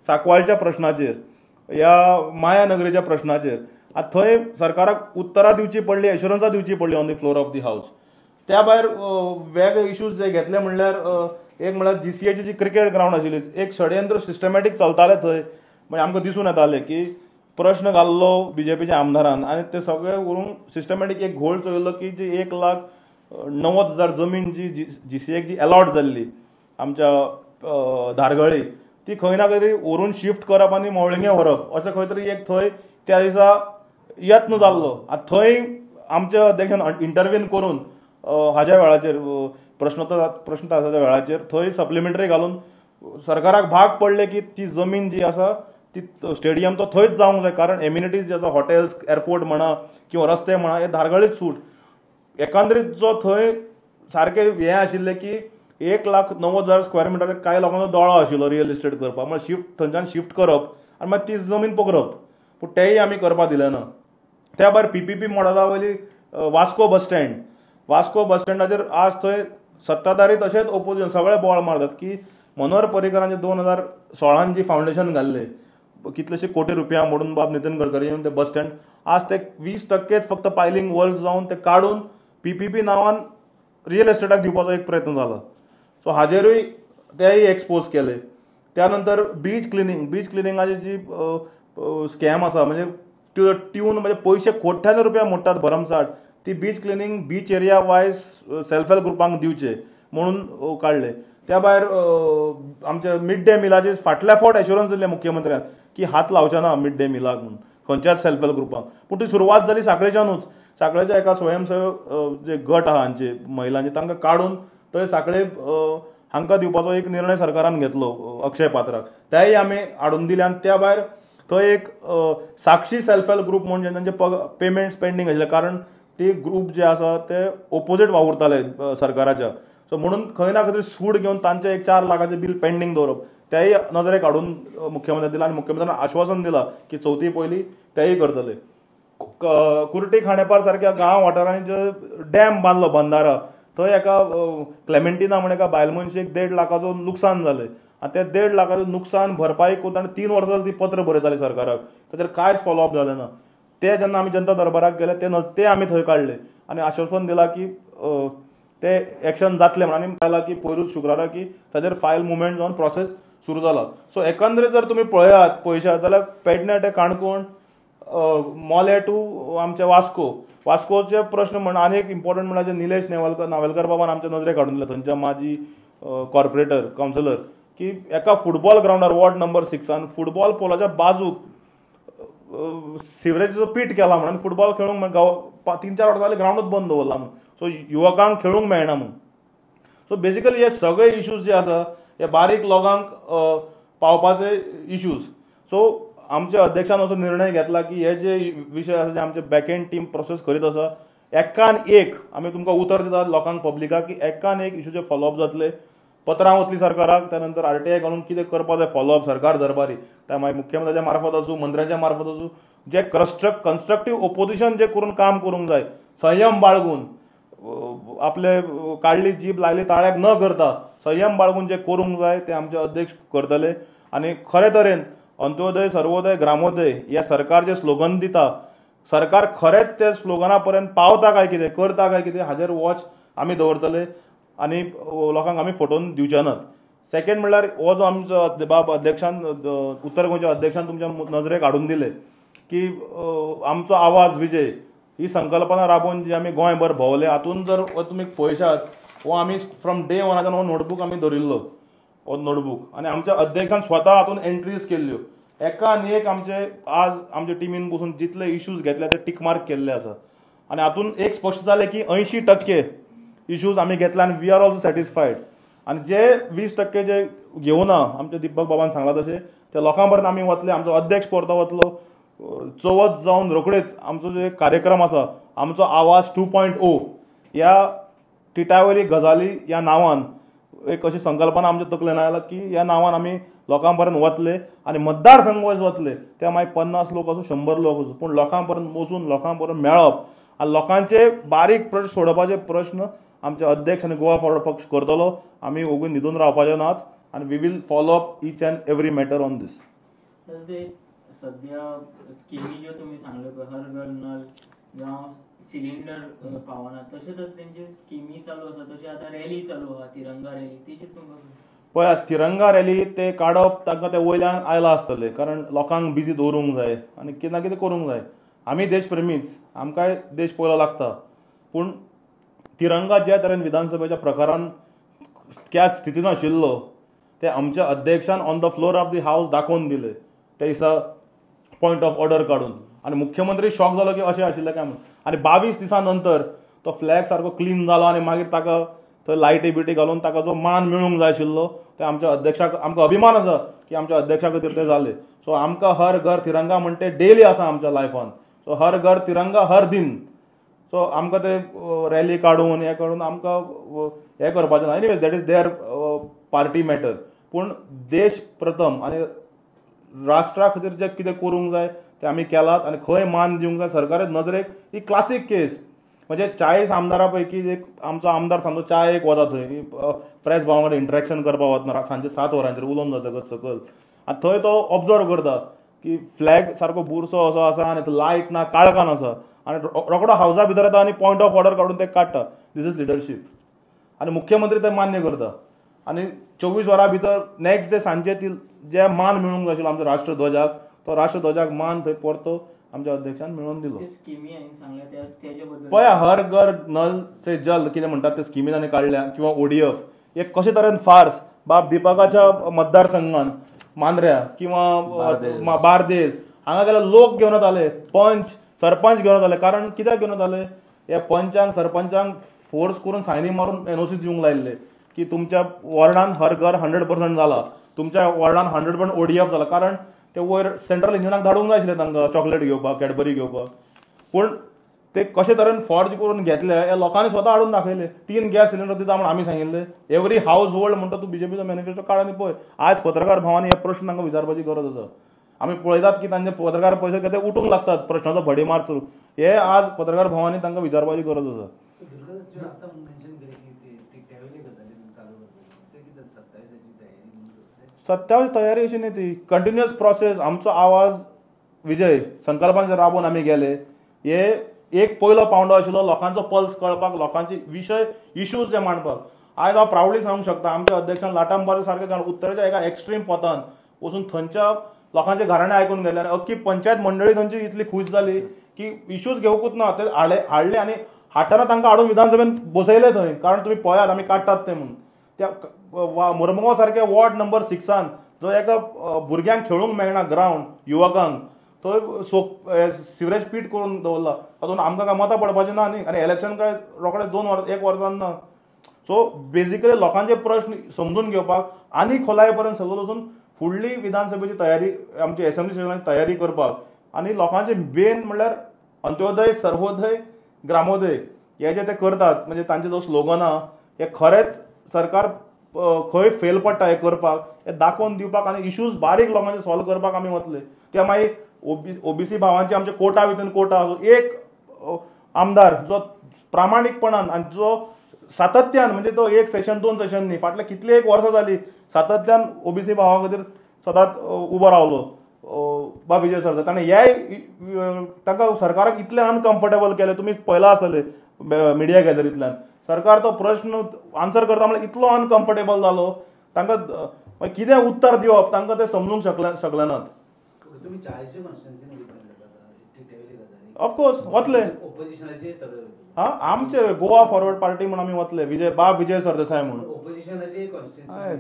सांकवाळच्या प्रश्नाचेर, ह्या मायानगरीच्या प्रश्नाचेर आतां थंय सरकाराक उत्तरां दिवची पडली, एश्युरन्सां दिवची पडली on the floor of the house. त्या भायर वेगळे इश्यूज जे घेतले म्हणल्यार एक म्हणल्यार जीसीएची जी क्रिकेट ग्रावंड आशिल्ली एक षडयंत्र सिस्टमॅटीक चलतालें थंय. म्हणजे आमकां दिसून येतालें की प्रश्न घाल्लो बीजेपीच्या आमदारान आनी ते सगळे व्हरून सिस्टमॅटीक एक घोळ चलयलो की जी 1,90,000 जमीन जी जीसीएक जी अलॉट जाल्ली आमच्या धारगळी ती खंय ना खंय तरी व्हरून शिफ्ट करप आनी मोवळिंगे व्हरप अशें खंय तरी एक थंय त्या दिसा यत्न जाल्लो. आनी थंय आमच्या अध्यक्षान इंटरव्हीन करून हाज्या वेळाचेर प्रश्न तासाच्या वेळाचेर थंय सप्लिमेंटरी घालून सरकाराक भाग पडले की ती जमीन जी आसा ती स्टेडियम तो थंयच जावंक जाय, कारण एम्युनिटीज जे आसा हॉटेल्स, एअरपोर्ट म्हणा किंवा रस्ते म्हणा हे धारगळीच सूट. एकांदरीत जो थंय सारकें हें आशिल्लें की 1,90,000 स्क्वेअर मिटर कांय लोकांचो दोळो आशिल्लो रियल इस्टेट करपाक, म्हळ्यार शिफ्ट थंयच्यान शिफ्ट करप आनी मागीर ती जमीन पकरप, पूण तेंय आमी करपाक दिलें ना. त्या भायर पीपीपी मॉडला वयली वास्को बस स्टँड, वास्को बस स्टँडाचेर आज थंय सत्ताधारी तशेंच ओपोजिशन सगळे बोवाळ मारतात की मनोहर पर्रीकरांचे 2016 जी फावंडेशन घाल्लें कितलेशे कोटी रुपया म्हणून बाब नितीन गडकरी येवन ते बस स्टँड आज ते 20% फक्त पायलिंग वर्क जावन ते काडून पीपीपी नांवान रियल इस्टेटाक दिवपाचो एक प्रयत्न जाला. सो हाजेरूय तेय एक्सपोज केले. त्या नंतर बीच क्लिनींग, बीच क्लिनिंगाची जी स्कॅम आसा म्हणजे ट्यून म्हणजे पयशे कोट्यांनी रुपया मोडटात भरमसाठ, ती beach cleaning beach area wise self help ग्रुपांक दिवचे म्हणून काडले. त्या भायर आमच्या मिड डे मिलाचे फाटल्या फावट एश्युरन्स दिल्ले मुख्यमंत्र्यान की हात लावचे ना मिड डे मिलाक म्हणून खंयच्याच सेल्फ हेल्प ग्रुपांक, पूण ती सुरवात जाली सांखळेच्यानूच. सांखळेच्या एका स्वयंसेवक जे गट आहा हांचे महिलांचे तांकां काडून थंय सांखळे हांकां दिवपाचो एक निर्णय सरकारान घेतलो अक्षय पात्राक, तेय आमी हाडून दिले. आनी त्या भायर थंय एक साक्षी सेल्फ हेल्प ग्रूप म्हणून तांचे पेमेंट्स पेंडींग आशिल्ले, कारण ते ग्रूप जे आसा ते ओपोजीट वावुरताले सरकाराच्या, सो म्हणून खंय ना खंय तरी सूड घेवन तांचें एक 4 लाखाचें बील पेंडींग दवरप तेय नजरेक हाडून मुख्यमंत्र्यान दिलां आनी मुख्यमंत्र्यान आश्वासन दिलां की चवथी पयलीं तेय करतले. कुर्टी खांडेपार सारक्या गांव वाठारांनी जे डॅम बांदलो बंदारा थंय एका क्लेमेंटिना म्हण एका बायल मनशेक 1.5 लाखाचो लुकसाण जालें आनी ते 1.5 लाखाचें नुकसान भरपाई करून ताणें 3 वर्सां ती पत्र बरयताली सरकाराक, ताचेर कांयच फॉलोअप जालें ना. ते जेन्ना आमी जनता दरबाराक गेले ते आमी थंय काडले आनी आश्वासन दिलां की ते एक्शन जातलें म्हणून. आनी जालां की पयरूच शुक्रारा की ताचेर फायल मुवमेंट जावन प्रोसेस सुरू जाला. सो एकंदरीत जर तुमी पळयात पयशात जाल्यार पेडणे ते काणकोण मोले टू आमचे वास्को, वास्कोचे प्रश्न म्हण आनी एक इम्पॉर्टंट म्हणल्यार जे निलेश नावेलकर बाबान आमच्या नजरेक हाडून दिले, थंयच्या माजी कॉर्पोरेटर कावन्सिलर, की एका फुटबॉल ग्रावंडार वॉर्ड नंबर 6 फुटबॉल पोलाच्या बाजूक सिवरेजीचो पीट केला म्हणून फुटबॉल खेळूंक गांव 3-4 वर्सां जाली ग्रावंडूच बंद दवरला म्हणून, सो युवकांक खेळूंक मेळना म्हणून. सो बेजिकली हे सगळे इश्यूज जे आसा हे बारीक लोकांक पावपाचे इश्यूज. सो आमच्या अध्यक्षान असो निर्णय घेतला की हे जे विशय आसा जे आमचे बॅकएंड टीम प्रोसेस करीत आसा, एकान एक आमी तुमकां उतर दितात लोकांक पब्लिकाक की एकान एक इश्यूचे फॉलोअप जातले, पत्रां वतली सरकाराक, त्या नंतर आरटीआय घालून कितें करपाक जाय फॉलोअप सरकार दरबारी, त्या मागीर मुख्यमंत्र्याच्या मार्फत आसूं मंत्र्यांच्या मार्फत आसूं, जे कन्स्ट्रक्टीव ओपोजिशन जे करून काम करूंक जाय, संयम बाळगून आपले काडली जीब लायली ताळ्याक न करता संयम बाळगून जे करूंक जाय ते आमचे अध्यक्ष करतले. आनी खरे तरेन अंत्योदय सर्वोदय ग्रामोदय ह्या सरकार जे स्लोगन दिता, सरकार खरेंच त्या स्लोगना पर्यंत पावता काय कितें करता काय कितें हाजेर वॉच आमी दवरतले आनी लोकांक आमी फटोवन दिवचे नात. सेकंड म्हणल्यार हो जो आमचो बाब अध्यक्षान उत्तर गोंयच्या अध्यक्षान तुमच्या नजरेक हाडून दिले की आमचो आवाज विजय ही संकल्पना राबोवन जी आमी गोंयभर भोंवले, हातून जर तुमी पळयशात हो आमी फ्रॉम डे वनाच्यान हो नोटबूक आमी दवरिल्लो, हो नोटबूक, आनी आमच्या अध्यक्षान स्वता हातून एंट्रीज केल्ल्यो, एका आनी एक आमचे आज आमचे टिमीन बसून जितले इश्यूज घेतले ते टिकमार्क केल्ले आसा. आनी हातून एक स्पश्ट जालें की 80% इश्यूज आमी घेतले आनी we are also satisfied. आनी जे 20% जे घेवना आमच्या दीपक बाबान सांगलां तशें ते लोकां पर्यंत आमी वतले, आमचो अध्यक्ष परतो वतलो, चवथ जावन रोखडेच आमचो जे कार्यक्रम आसा आमचो आवाज 2.0 ह्या टिटावयली गजाली ह्या नांवान एक अशी संकल्पना आमच्या तकलेन आयला की ह्या नांवान आमी लोकां पर्यंत वतले आनी मतदारसंघ वायज वतले, ते मागीर 50 लोक आसूं 100 लोक आसूं, पूण लोकां पर्यंत वचून लोकां पर्यंत मेळप आनी लोकांचे बारीक प्रश्न सोडोवपाचे प्रश्न आमचे अध्यक्ष आनी गोवा फॉरवर्ड पक्ष करतलो. आमी ओगून न्हिदून रावपाचे नात आनी we will follow up each and every matter on this. सध्या स्किमी ज्यो तुमी सांगल्यो पळय, हर घर नल जावं सिलिंडर पावना, तशेंच तेंचे स्किमी चालू आसा, तशें आतां रॅली चालू आहा तिरंगा रॅली, तेचेर तुमकां पळया तिरंगा रॅली ते काडप तांकां ते वयल्यान आयलां आसतलें, कारण लोकांक बिजी दवरूंक जाय आनी कितें ना कितें करूंक जाय. आमी देशप्रेमीच, आमकांय देश पयलो लागता, पूण तिरंगा ज्या तरेन विधानसभेच्या प्रकारान त्या स्थितीन आशिल्लो ते आमच्या अध्यक्षान on the floor of the house दाखोवन दिले त्या दिसा पॉयंट ऑफ ऑर्डर काडून, आनी मुख्यमंत्री शॉक जालो की अशें आशिल्लें काय म्हणून. आनी 22 दिसां नंतर तो फ्लॅग सारको क्लीन जालो आनी मागीर ताका थंय लायटी बिटी घालून ताका जो मान मेळूंक जाय आशिल्लो ते आमच्या अध्यक्षाक, आमकां अभिमान आसा की आमच्या अध्यक्षा खातीर तें जालें. सो आमकां हर घर तिरंगा म्हणटे डेली आसा आमच्या लायफान, सो हर घर तिरंगा हर दिन. सो आमकां ते रॅली काडून हें काडून आमकां हें करपाचें ना. Anyways that is their party matter, पूण देश प्रथम आनी राष्ट्रा खातीर जें कितें करूंक जाय तें आमी केलात आनी खंय मान दिवंक जाय सरकाराच्या नजरेक. ही क्लासीक केस, म्हणजे 40 आमदारां पैकी एक आमचो आमदार समजो 4 वता थंय प्रेस भावां कडेन इंटरेक्शन करपाक वतना सांजे 7 वरांचेर उलोवन जातकच सकयल, आनी थंय तो ऑब्जर्व करता की फ्लॅग सारको बुरसो असो आसा आनी लायट ना, काळखान आसा, आनी रोकडो हावजा भितर येता आनी पॉयंट ऑफ ऑर्डर काडून ते काडटा. This is leadership. आनी मुख्यमंत्री ते मान्य करता आनी 24 वरां भितर नेक्स्ट डे सांजे ती जे मान मेळूंक जाय आशिल्लो आमच्या राष्ट्रध्वजाक, तो राष्ट्रध्वजाक मान थंय परतो आमच्या अध्यक्षान मेळोवन दिलो. पळय हर घर नल से जल कितें म्हणटात ते स्किमी तांणी काडल्या, किंवा ओडीएफ एक कशे तरेन फार्स बाब दीपकाच्या मतदारसंघान मांद्र्या किंवा बार्देस हांगा गेल्यार लोक घेवन येताले, पंच सरपंच घेवन येताले. कारण कित्याक घेवन येताले, ह्या पंचांक सरपंचांक फोर्स करून सायनी मारून एनओसी दिवंक लायिल्ले की तुमच्या वॉर्डान हर घर 100% जाला, तुमच्या वॉर्डान 100% ओडीएफ जाला. कारण ते वयर सेंट्रल इंजिनाक धाडूंक जाय आशिल्लें तांकां चॉकलेट घेवपाक, कॅडबरी घेवपाक, पूण ते कशे तरेन फॉर्ज करून घेतले हे लोकांनी स्वता हाडून दाखयले. 3 गॅस सिलिंडर दिता म्हूण आमी सांगिल्ले, एवरी हावज होल्ड म्हणटा तूं बीजेपीचो मॅनिफेस्टो काड आनी पळय. आयज पत्रकार भावांनी हे प्रश्न तांकां विचारपाची गरज आसा. आमी पळयतात की तांचे पत्रकार परिशद ते उठूंक लागतात प्रश्नाचो भडीमार सुरू, हे आज पत्रकार भावांनी तांकां विचारपाची गरज आसा. 27 तयारी अशी न्ही, ती कंटिन्युअस प्रोसेस. आमचो आवाज विजय संकल्पान राबोवन आमी गेले, हे एक पयलो पावंडो आशिल्लो लोकांचो पल्स कळपाक, लोकांचे विशय इश्यूज जे मांडपाक. आयज हांव प्रावडली सांगूंक शकता आमच्या अध्यक्षान लाटांबार सारके कारण उत्तरेच्या एका एक्स्ट्रीम पोतान वचून थंयच्या लोकांचे घराणे आयकून गेले आनी अख्खी पंचायत मंडळी थंयची इतली खूश जाली की इश्यूज घेवकूच ना, ते हाडले आनी हाडटना तांकां हाडून विधानसभेन बसयले थंय, कारण तुमी पळयात आमी काडटात ते म्हणून. त्या मुरमुगांव सारके वॉर्ड नंबर 6 जो एका भुरग्यांक खेळूंक मेळना ग्रावंड, युवकांक थंय सिवरेज पीट करून दवरला, तातूंत आमकां काय मतां पडपाचें ना न्ही, आनी इलेक्शन काय रोखडें 2 वर्स 1 वर्सान ना. सो बेजिकली लोकांचे प्रश्न समजून घेवपाक आनी खोलाये पर्यंत सगळं वचून फुडली विधानसभेची तयारी, आमची एसेंब्ली सेशनाची तयारी करपाक आनी लोकांचे मेन म्हणल्यार अंत्योदय, सर्वोदय, ग्रामोदय हे जे ते करतात, म्हणजे तांचे जो स्लोगन आहा हे खरेंच सरकार खंय फेल पडटा हे करपाक, हे दाखोवन दिवपाक आनी इश्यूज बारीक लोकांचे सॉल्व करपाक आमी वतले. ते मागीर ओबीसी भावांचे आमचे कोटा विथीन कोटा, एक आमदार जो प्रामाणीकपणान आनी जो सातत्यान, म्हणजे तो एक सेशन 2 सेशन न्ही, फाटल्या कितले एक वर्सां जाली सातत्यान ओबीसी भावां खातीर सदांच उबो रावलो बा विजय सरदेसाय, ताणें हे तांकां सरकाराक इतलें अनकम्फर्टेबल केलें, तुमी पळयलां आसतलें मिडिया गॅलरींतल्यान, सरकार तो प्रश्न आन्सर करता म्हणल्यार इतलो अनकम्फर्टेबल जालो, तांकां कितें उत्तर दिवप तांकां तें समजूंक शकले नात. ऑफकोर्स वतले आमचे गोवा फॉरवर्ड पार्टी म्हणून आमी वतले, विजय बाब विजय सरदेसाय म्हणून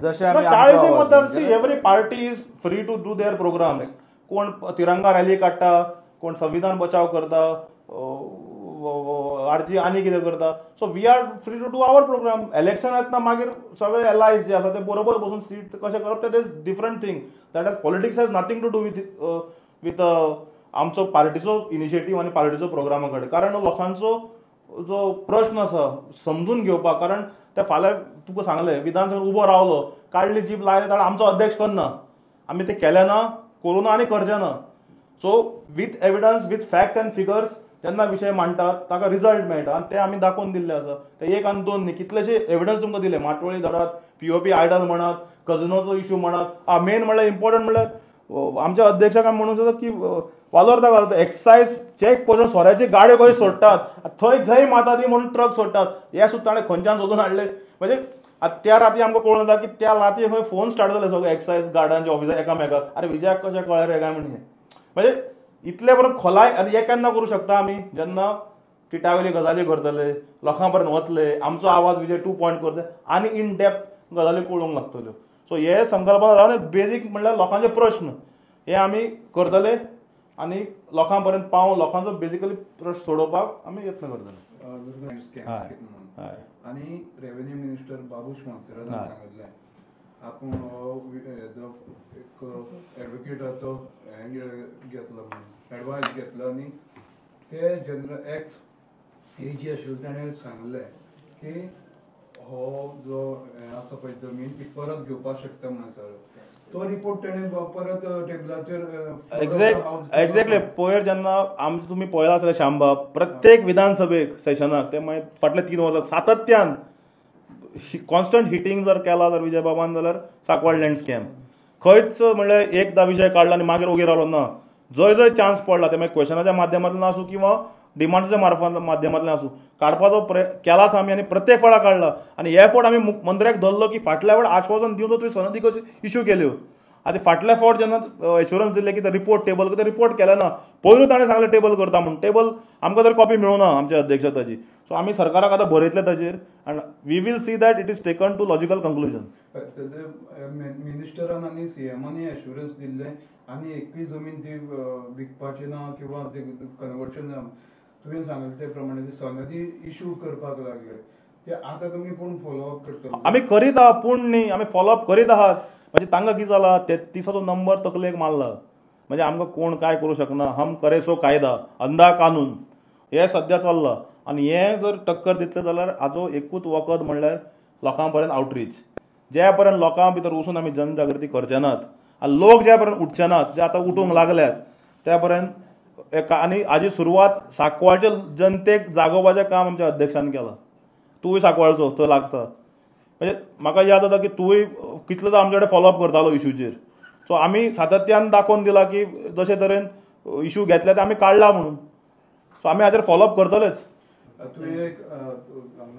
40 मतदार. Every party is free to do their programmes. कोण तिरंगा रॅली काडटा, कोण संविधान बचाव करता, आरजी आनी कितें करता. So we are free to do our programme. Election येतना मागीर सगळे एलायज जे आसा ते बरोबर बसून सीट कशें करप, that is different thing. That is politics has nothing to do with आमचो पार्टीचो इनिशिएटीव आनी पार्टीचो प्रोग्रामा कडेन, कारण लोकांचो जो प्रश्न आसा समजून घेवपाक, कारण ते फाल्यां तुका सांगलें विधानसभेत उबो रावलो, काडली जीप लायली जाल्यार आमचो अध्यक्ष करना, आमी ते केलें ना, करूं ना आनी करचें ना. So with evidence, with fact and figures जेन्ना विशय मांडटात ताका रिजल्ट मेळटा आनी ते आमी दाखोवन दिल्ले आसा. ते 1 आनी 2 न्ही, कितलेशे एविडन्स तुमकां दिले, माटोळी धरात, पीओपी आयडल म्हणात, कजिनोचो इशू म्हणात. मेन म्हणल्यार इम्पॉर्टंट म्हणल्यार आमच्या अध्यक्षाक आमी म्हणूंक जाता की वालोर ताका एक्सायज चेक पोस्ट सोऱ्याची गाडयो कश्यो सोडटात, थंय जय माता दी म्हणून ट्रक सोडटात, हे सुद्दां ताणें खंयच्यान सोदून हाडले. म्हणजे त्या राती आमकां कळून येता की त्या राती खंय फोन स्टार्ट जाले सगळे एक्सायज गार्डांचे ऑफिसर एकामेकाक, अरे विजयाक कशें कळ्ळें रे काय म्हण. म्हणजे इतले बरोबर खोलाय आनी हे केन्ना करूं शकता आमी, जेन्ना टिटावेली गजाली करतले, लोकां पर्यंत वतले, आमचो आवाज विजय 2 पॉयंट करतले आनी इन डेप्थ गजाली कळूंक लागतल्यो. सो हे संकल्पना रावन बेजीक म्हणल्यार लोकांचे प्रश्न हे आमी करतले आनी लोकां पर्यंत पावून लोकांचो बेजिकली प्रश्न सोडोवपाक आमी यत्न करतले. आनी रेव्हेन्यू मिनिस्टर बाबूश मोन्सेरातान सांगिल्लें आपूण हो एक एडवोकेटाचो हें घेतलो म्हणून एडवायस घेतलो आनी ते जनरल एक्स एजी आशिल्ले ताणें सांगलें की हो जो हें आसा पळय जमीन ती परत घेवपाक शकता म्हणून सर, तो रिपोर्ट ताणें परत टेबलाचेर. एक्झॅक्टली पयर जेन्ना आमचें तुमी पळयलां आसतलें श्यामबाब, प्रत्येक विधानसभेक सेशनाक ते मागीर फाटले 3 वर्सां सातत्यान कॉन्स्टंट हिटींग जर केला जर विजय बाबान जाल्यार सांकवाळ लँड स्कॅम खंयच म्हणल्यार एकदां विशय काडला आनी मागीर ओगी रावलो ना, जंय जंय चान्स पडला ते मागीर क्वेशनाच्या माध्यमांतल्यान आसूं किंवा डिमांड्सच्या माध्यमांतल्यान आसूं, काडपाचो केलाच आमी आनी प्रत्येक फावट काडला. आनी हे फावट आमी मंत्र्याक धरलो की फाटल्या फावट आश्वासन दिवन तुवें सनदी कशी इश्यू केल्यो, आनी फाटल्या फावट जेन्ना एश्युरन्स दिल्लें की ते रिपोर्ट टेबल करता, रिपोर्ट केलें ना, पयरूच ताणें सांगलें टेबल करता म्हूण, टेबल आमकां तर कॉपी मेळूं ना आमच्या अध्यक्षा ताजी. सो आमी सरकाराक आतां बरयतले ताजेर आनी we will see that it is taken to logical conclusion. मिनिस्टरान आनी सीएमानी एश्युरन्स दिल्लें आनी एकूय जमीन ती विकपाची ना किंवा कन्वर्शन तुवें सांगलें ते प्रमाणे सनदी इशू करपाक लागले, ते आतां तुमी पूण फॉलोअप करतले? आमी करीत आहा, पूण न्ही आमी फॉलोअप करीत आहात. म्हणजे तांकां कितें जालां, 33 नंबर तकलेक मारला, म्हणजे आमकां कोण काय करूं शकना, हम करे सो कायदा अंधा कानून हे सद्या चल्लां. आनी हें जर टक्कर दितलें जाल्यार हाजो एकूच वखद म्हणल्यार लोकां पर्यंत आवटरीच. ज्या पर्यंत लोकां भितर वचून आमी जनजागृती करचे नात आनी लोक ज्या पर्यंत उठचे नात, जे आतां उठूंक लागल्यात त्या पर्यंत. आनी हाजी सुरवात सांकवाळच्या जनतेक जागोवपाचें काम आमच्या अध्यक्षान केलां. तूंय सांकवाळचो थंय लागता, म्हणजे म्हाका याद जाता की तूंय कितलो आमचे कडेन फॉलोअप करतालो इशूचेर. सो आमी सातत्यान दाखोवन दिलां की जशे तरेन इशू घेतले ते आमी काडला म्हणून. सो आमी हाजेर फॉलोअप करतलेच. तुवें एक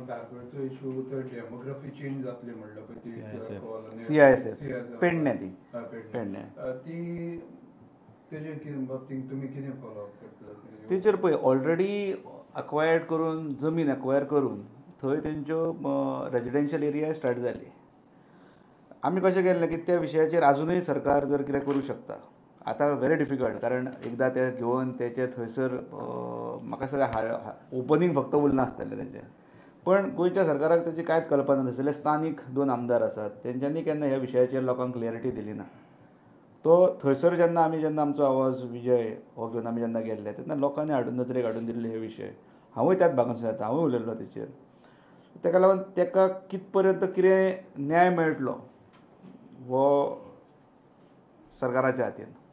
धारगळचो इशू तर डेमोग्राफी चेंज जातली म्हणलं पळय, सीआयएसएफ पेडणे, ती पेडणे ती तेजे कितें बाबतींत तुमी कितें फॉलो अप करतले? तेचेर पळय ऑलरेडी अक्वायर्ड करून जमीन अक्वायर करून थंय तेंच्यो रेजिडेन्शियल एरिया स्टार्ट जाली. आमी कशें केल्लें की त्या विशयाचेर आजुनूय सरकार जर कितें करूं शकता, आतां व्हेरी डिफिकल्ट, कारण एकदां ते घेवन तेचे थंयसर म्हाका दिसता ओपनींग फक्त उरलां आसतलें तेंचें. पण गोंयच्या सरकाराक तेची कांयच कल्पना नासलें. स्थानीक 2 आमदार आसात तेंच्यांनी केन्ना ह्या विशयाचेर लोकांक क्लियरिटी दिली ना. तो थंयसर जेन्ना आमी जेन्ना आमचो आवाज विजय हो घेवन आमी जेन्ना गेल्ले तेन्ना लोकांनी हाडून नजरेक हाडून दिल्ले हे विशय. हांवूय त्याच भागांत जाता, हांवूय उलयल्लो तेचेर. तेका लागून तेका कित पर्यंत कितें न्याय मेळटलो हो सरकाराच्या हातीन.